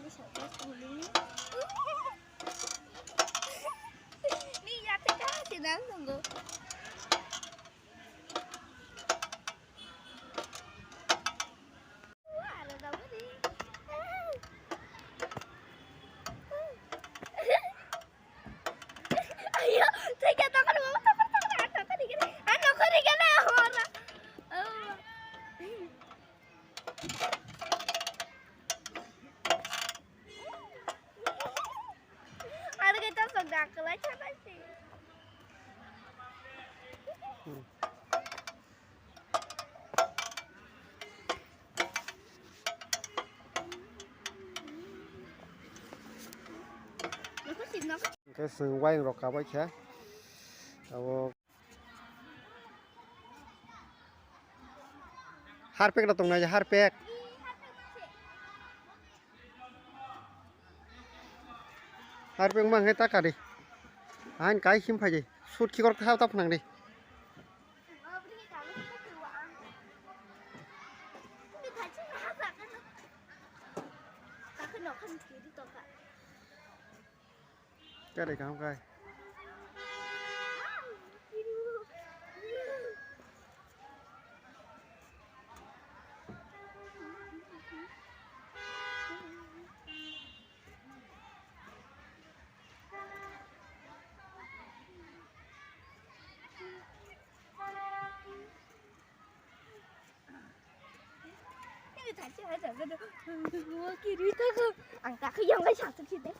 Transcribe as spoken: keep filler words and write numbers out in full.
Ni ya te ka se dan songo. Ayo, tega tokar mama tokar tokar tokar tokar. Ano kori gana hora. Oh. Ano kita sedang kelai siapa sih? Hwnkhe chwng wayang rok kabai khe abo harpek rok tongnai harpek. Harpek ma hwnkhe ta kari. Hain kai him phai di. Sut khikor kha ta phnang di. Kare kaham kai. Ang tak yang lai satu kita.